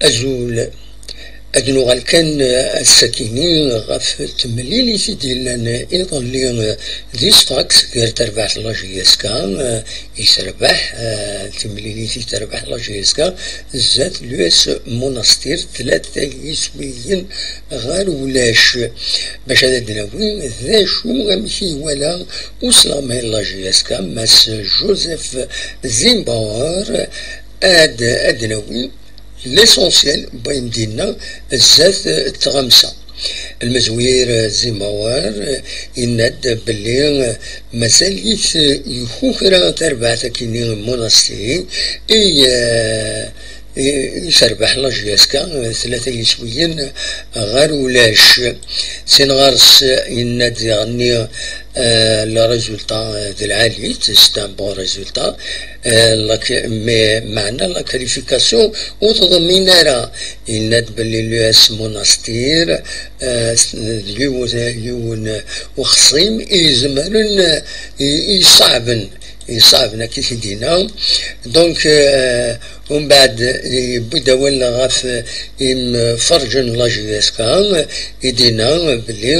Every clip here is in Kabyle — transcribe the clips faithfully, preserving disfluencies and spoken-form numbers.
Azul. Ad nuɣal kan, eh, ass-akini ɣef temlilit i d-yellan iḍelli, eh, di Sfax gar terbaɛt n la J S K, eh, i terbeḥ, eh, timlilit i terbeḥ la J S K zdat l'U S Monastir, tlata yiswiyen ɣer ulac. Bac ad d-nawi d acu, amek i iwala uslaman n la J S K, Mass Joseph Zimbauer, ad, ad d-nawi l'essentiel n wayen d-yenna zdat tɣamsa. Lmezwir Zimbauer yenna-d belli mazal-it ikukra tarbaɛt akini n Monastir i, i, i terbeḥ la J S K tlata yiswiyen ɣer ulac. Sin ɣer-s yenna-d diɣenni, eh, le résultat, eh, d lɛali, c'est un bon résultat. Eh, la, mais meɛna la qualification ur teḍmin ara. Yenna-d belli l'U S Monastir, eh, s-, d yiwen, yiwen uxṣim i izemren, eh, i, i iṣeɛben, i iṣeɛben akka i t-id-yenna. Donc, eh, umbeɛd, eh, yewwi-d awal ɣef, eh, imferrǧen n la J S K, i d-yenna belli,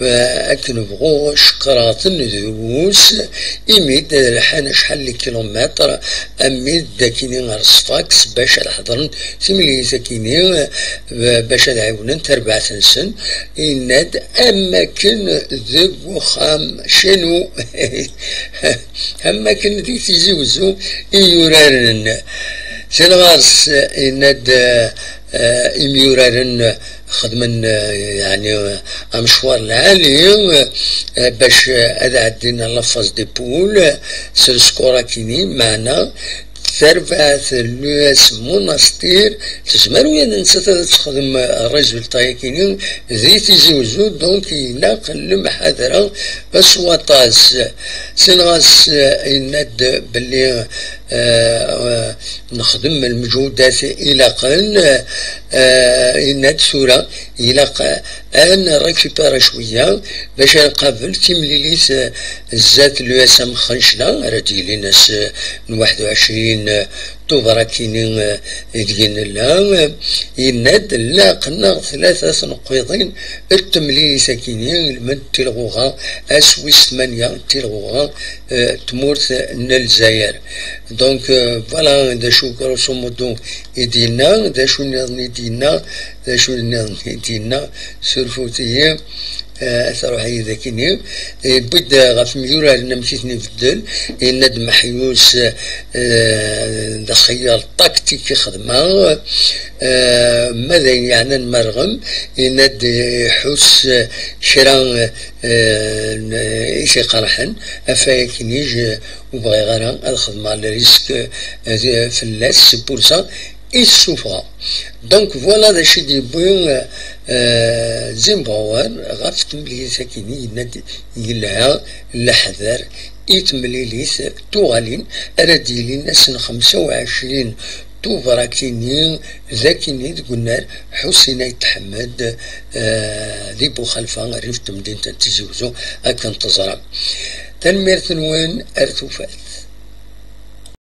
eh, akken bɣuɣ cekkreɣ-ten drus, imi d-lḥan acḥal n kilumitr, ami d-akini ɣer Sfax bac ad ḥeḍren timlilit akini, eh, bac ad ɛiwnen tarbaɛt-nsen. Yenna-d am akken deg uxxam chez nous. Am akken di Tizi Wezzu i yuraren. Sin ɣer-s, yenna-d, eh, imyuraren xedmen, eh, yeɛni, eh, amecwar lɛali, eh, bac, eh, ad ɛeddin la phase des poules, eh, s lscore akini, meɛna tarbaɛt n l'U S Monastir tezmer ula d nettat ad texdem, eh, résultat akini di Tizi Wezzu, donc ilaq lemḥadra s waṭas. Sin ɣer-s, eh, yenna-d belli, eh, eh, nexdem lmeǧhudat ilaqen, eh, yenna-d tura ilaq ad nrécupéra cwiya bac ad nqabel timlilit, eh, zdat l'U S M Xencla, ara d-yilin ass, eh, n waḥed u ɛecrin, eh, Tubeṛ akini, eh, ideg nella, eh, yenna-d laqen-aɣ tlata tneqqiḍin n temlilit akini, lmed tilɣuɣa, ass wis tmanya n tilɣuɣa, eh, tmurt n Lezzayer. Donc, euh, voilà, d acu grosso modo i d-yenna, d acu nniḍen i d-yenna, d acu nniḍen i d-yenna, surfut-iyi, eh, truḥ-iyi d akini. Yewwi-d ɣef imyuraren amek i ten-ibeddel, yenna-d Meḥyus, eh, d axeyyar taktik i xedmeɣ, eh, ma d ayen yeɛnan merɣem, yenna-d iḥuss, eh, kra, eh, n-, i t-iqerḥen, afay akini j-, ur bɣiɣ ara ad xedmeɣ le risque, eh, fell-as, c'est pour ça i t-ssufɣeɣ. Donc voilà d acu i d-yewwi, eh, Zimbauer ɣef temlilit akini, yenna-d yelha leḥder i temlilit tuɣalin ara d-yilin ass n xemsa u ɛecrin Tubeṛ akini, d akini deg unnar Ḥusin Ayt Ḥmed, eh, di Buxalfa, rrif n temdint n Tizi Wezzu, akken teẓram. Tanemmirt-nwen, ar tufat.